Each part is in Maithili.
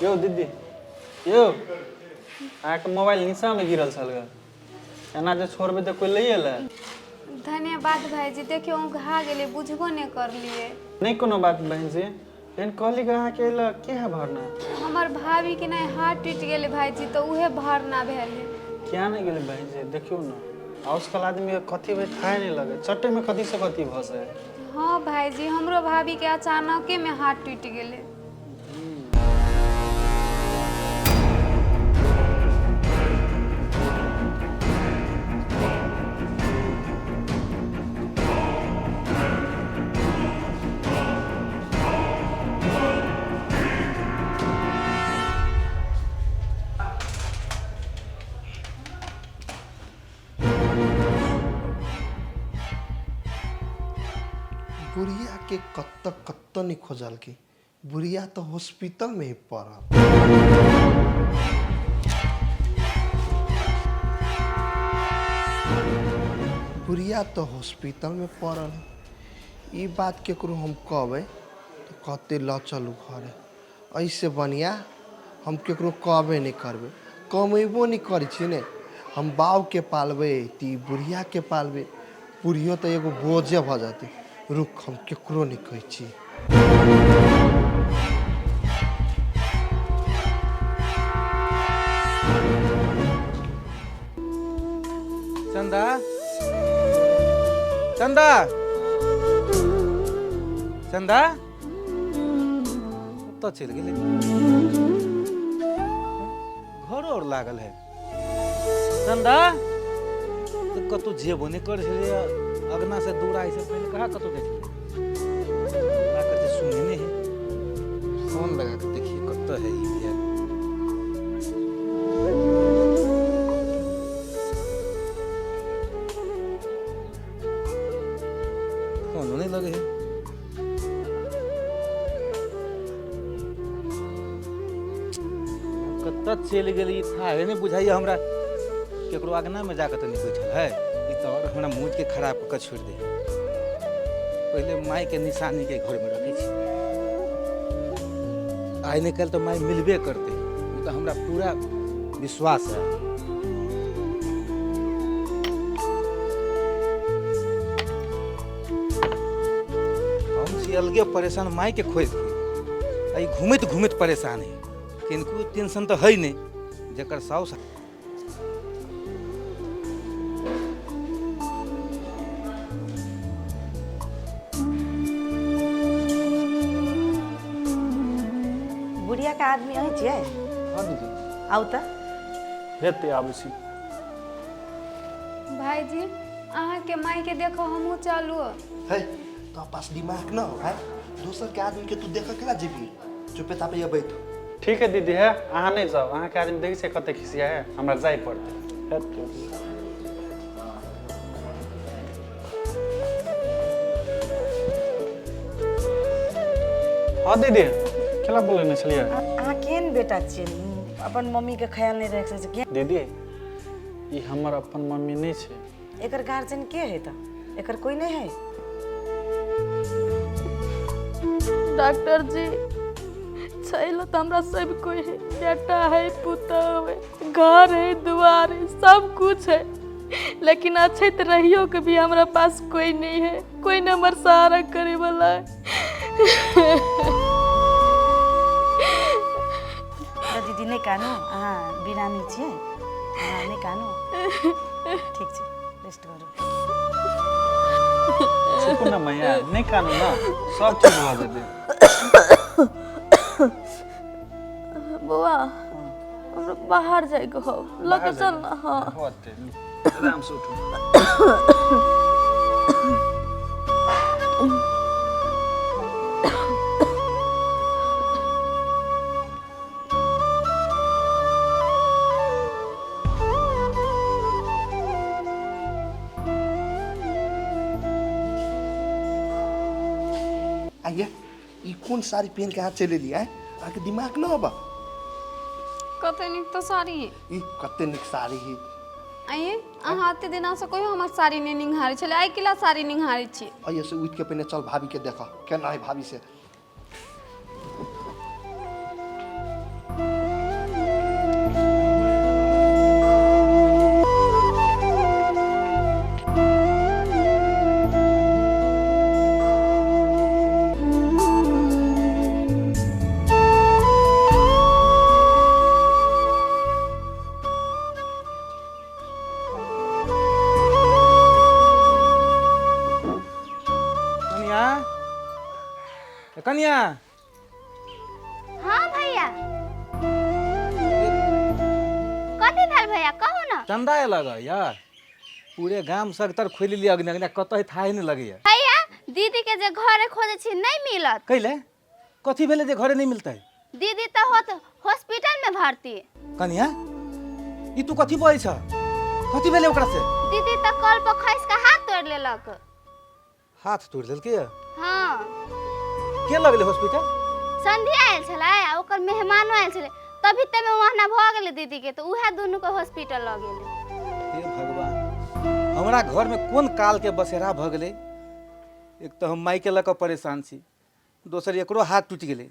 यौ दीदी यौ, अहाँके मोबाइल नीचाँमे गिरल छल ग, एना जे छोड़बै तऽ कोइ लैए ले। धन्यवाद भाईजी, देखियौ घा गेलै, बुझबो नहि करलियै। नहि कोनो बात बहन जी, लेकिन कहली कि अहाँके एहि के है भरना? हमर भाभी के नहि हाथ टूटि गेलै भाईजी, तऽ उहे भरना भेलै। किया नहि गेलै बहन जी? देखियौ ने, आजकल आदमी के कथी भाई थाहे नहि लगे, चट्टे में कथी से कथी भऽ जाए। हाँ भाईजी, हमरो भाभी के अचानके में हाथ टूटि गेलै। बुढ़िया के कत्त कत्त नहीं खोजलकै, बुढ़िया तऽ हॉस्पिटल में ही पड़ल। बुढ़िया तऽ हॉस्पिटल में पड़ल है। ई बात केकरो हम कहबै तऽ कहतै लऽ चलू घरे। एहिसँ बढ़िआँ हम केकरो कहबे नहि करबै। कमेबो नहि करै छियै ने हम, बाबके पालबै तऽ ई बुढ़ियाके पालबै? बुढ़ियो तऽ एगो बोझे भऽ जेतै। रुक, हम केकरो नहि कहै छियै। चंदा, चंदा, चंदा कतऽ चलि गेलै? घरो आओर लागल है। चंदा तऽ कतहु जेबो नहि करै छलै अगना से दूर। आइ से पहिले कहाँ कतहु जाइ छलै? हमरा कहै सुने नहि है। फोन लगा के देखिए कतऽ है ई भेल। फोनो नहि लगे है। कतऽ चलि गेली थाहे नहि बुझाइए हमरा। केकरो अगनामे जाकऽ तऽ नहि बैठल है ई? तऽ आओर हमरा मूडके खराब कऽ कऽ छोड़ि दे। पहिले मायके निशानीके घरमे रखै छी। आइ नहि काल्हि तऽ माय मिलबे करतै, ओ तऽ हमरा पूरा विश्वास है। हम छी अलगे परेशान मायके खोजि खोजि, आ ई घूमैत घूमैत परेशान है। किनको टेंशन तऽ है नहि जकर साउस। बुढ़िया के आदमी अहीं छियै? हाँ दीदी। आउ तऽ। हेतै, आबै छी। भाईजी, अहाँके मायके देखो हमहूँ चलू। है तो पास दिमाग न हो है? दोसर के आदमी के तू देख केना जेबी? चुपे चापे ये बैठ। ठीक है दीदी, है अहाँ नहि जाउ। अहाँके आदमी देखै छियै कते खिसिया है, हमरा जाय पड़तै। हेतै। हाँ दीदी, केला बोलेने छलियै? अहाँ केहन बेटा छियै? अपन मम्मी के ख्याल नहि राखि सकै छियै? दीदी, ई हमर अपन मम्मी नहि छै। एकर गार्जियन के है तऽ? एकर कोई नहीं है? डॉक्टर जी, छैल तऽ हमरा सब कोई है, बेटा है, पुतोह है, घर है, दुआर है, सब कुछ है, लेकिन अच्छे तऽ रहियो के भी हमरा पास कोई नहीं है, कोई न हमर सहारा करे वाला है। र दीदी, नहि कानू। अहाँ बिरामी छियै, अहाँ नहि कानू। ठीक छै, रेस्ट करू। चुप ने मैया, नहि कानू ने, सब ठीक भऽ जेतै। बौआ, हमरा बाहर जाइके हो, लऽ के चल ना। हाँ। होतै, आराम से उठू। आइए, ई कोन साड़ी पहन के अहाँ चलि एलियै आँय? अहाँके दिमाग न अबा? कते नीक तऽ साड़ी। ई कते नीक साड़ी है। आइए, अहाँ एते दिनासँ कहियो हमर साड़ी नहि निंघारै छलै, आइ केला साड़ी निंघारै छी? आइए से उठि के पहिने चल भाभी के देख केना है भाभी से। कनिया। हाँ भैया, कथी भेल भैया कहू ना। चंदा आयल यार, पूरे गाम सगतर खोलि लिअ अग्नि अग्नि, कतऽ थाहे नहि लगैया। भैया दीदी के जे घरे खोजे छी नहीं मिलत। कैले कथी भेलै जे घरे नहीं मिलतै? दीदी तऽ होत हॉस्पिटल में भर्ती। कनिया ई तू कथी बजै छ? कथी भेलै ओकरा से? दीदी तऽ कल पर खसि के हाथ तोड़ि लेलक। हाथ तोड़ि लेलकै? हाँ। के लगलै हॉस्पिटल? संध्या आयल छलै आ ओकर मेहमानो आयल छलै, तभी तमे वहना भऽ गेलै दीदी के, तऽ उएह दुनू के हॉस्पिटल लऽ गेलै। हे भगवान, हमरा घर में कोन काल के बसेरा भऽ गेलै। एक तऽ हम माय के लऽ कऽ परेशान छी, दोसर एकरो हाथ टूटि गेलै।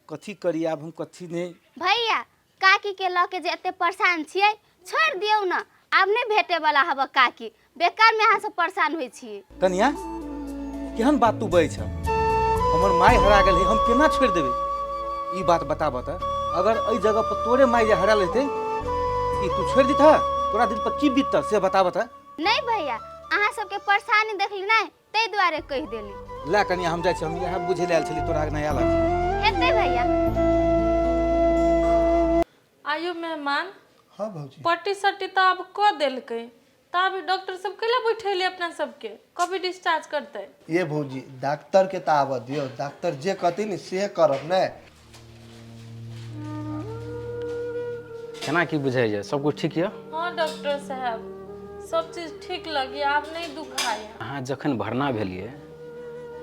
कथी करी आब हम, कथी नहि। भैया काकी के लऽ के जे एते परेशान छियै छोड़ि दियौ ना, आब नहि भेटे वाला हब काकी, बेकार में अहाँ सब परेशान होइ छियै। कनिया केहन बात तू बजै छ? हमर माय हरा गेल है, हम केना छोड़ि देबै? ई बात बताबऽ तऽ, अगर एहि जगह पर तोरे माय जे हरायल हेतै ई तू छोड़ि दितह? तोरा दिल पर की बीततह से बताबऽ तऽ। नहीं भैया, अहाँ सबके परेशानी देखली नहीं ताहि दुआरे कहि देली। ला कनिया हम जाइ छी, हम इएह बुझै लए आयल छली तोरा आगना आयल। हेतै भैया। आयो मेहमान। हाँ भौजी। पट्टी सट्टी तऽ आब कऽ देलकै, तऽ अभी डॉक्टर सब कैला बैठेले अपना सबके, कभी डिस्चार्ज करतै? ये भौजी डॉक्टर के तऽ आबऽ दियौ, डॉक्टर जे कहती ने से करब ने। केना की बुझाइए, सब कुछ ठीक यऽ? हाँ डॉक्टर साहब सब चीज ठीक लगी, आब नहीं दुखाया। अहाँ जखन भरना भेलियै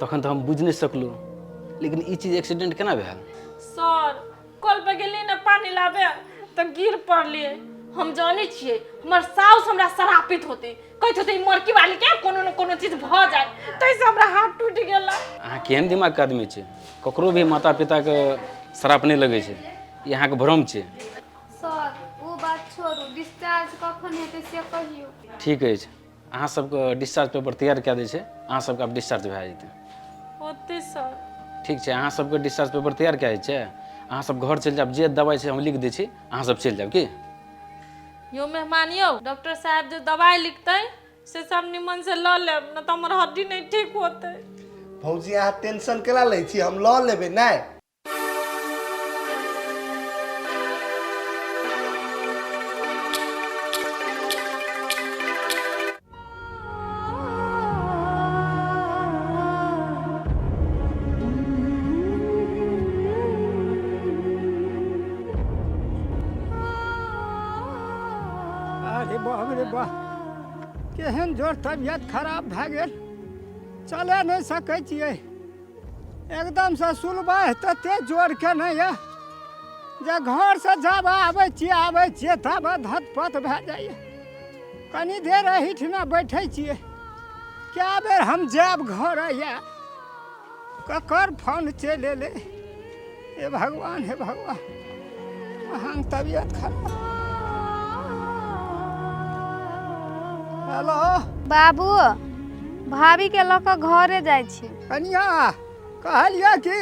तखन तऽ हम बुझि नहि सकलहुँ, लेकिन ई चीज एक्सीडेंट केना भेल? सर कल पे गेलियै ने पानी लाबे तऽ गिर पड़लियै। हम जानै छियै हमर साउस हमरा शरापित होते, कहैत होते ई मरकी वाली के कोनो न कोनो चीज भऽ जाय, ताहिसँ हमरा हाथ टूटि गेल। अहाँ केहन दिमागके आदमी छै, ककरो भी माता पिताके श्राप नहि लगै छै, ई अहाँके भ्रम छै। सर ओ बात छोड़ू, डिस्चार्ज कखन हेतै से कहियौ। ठीक अछि, अहाँ सबके डिस्चार्ज पेपर तैयार कए दै छै, अहाँ सबके आब डिस्चार्ज भए जेतै। होते सर। ठीक छै, अहाँ सबके डिस्चार्ज पेपर तैयार कए दै छै, अहाँ सब घर चलि जायब, जे दवाइ छै हम लिख दै छी, अहाँ सब चलि जायब। की यो मेहमान यौ, डॉक्टर साहब जे दवाइ लिखतै से सब निमन से लऽ लेब, न तऽ हमर हड्डी नहीं ठीक होतै। भौजी अहाँ टेंशन केना लै छी, हम लऽ लेबै नहि। अरे बाप रे बाप, केहन जोर तबियत खराब भए गेल, चले नहि सकै छियै एकदमसँ। सुलबाह तते जोरके नहि यऽ जे घरसँ जब आबै छियै तब धतपत भए जाइए। कनी देर एहिठिना बैठै छियै, कए बेर हम जायब घर, या ककर फोन चलि एलै। हे भगवान, हे भगवान, अहाँके तबियत खराब। हेलो बाबू, भाभी के लऽ कऽ घरे जाइ छी। कनिया कहलियै कि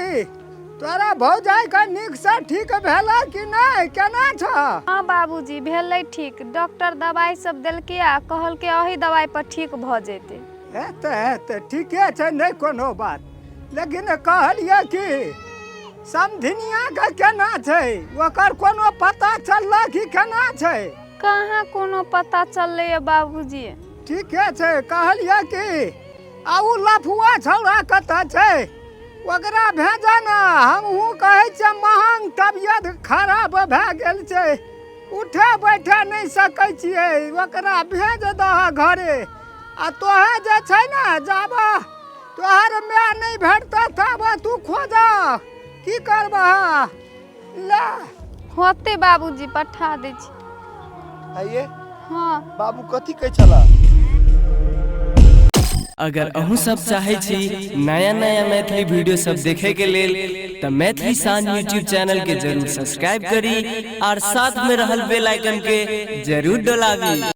तोरा भौजाइके नीकसँ ठीक भेला कि नहि, केना छह? हाँ बाबूजी भेलै ठीक, डॉक्टर दवाइ सब देलकै आ कहलकै एही दवाइ पर ठीक भऽ जेतै। हेतै हेतै, ठीके छै, नहि कोनो बात। लेकिन कहलियै कि समधिनियाके केना छै, ओकर कोनो पता चललै कि केना छै? कहाँ कोनो पता चललै ये बाबूजी। ठीके छै। कहलियै कि आ ओ लफुआ छौड़ा कतऽ छै, ओकरा भेजऽ ने। हमहूँ कहै छियै महंग तबियत खराब भए गेल छै, उठे बैठे नहि सकै छियै, ओकरा भेज दह घरे। आ तोहे जे छै ने जाबह तोहर माय नहि भेटतह ताबह तू खोजह, की करबह? ले होतै बाबूजी, पठा दै छी। आइए। हाँ बाबू कथी कहै छला? अगर अहूँ सब चाहे छी नया नया मैथिली वीडियो सब देखे के लेल त मैथिली शान यूट्यूब चैनल के जरूर सब्सक्राइब करी और साथ में रहल बेल आइकन के जरूर दबाबी।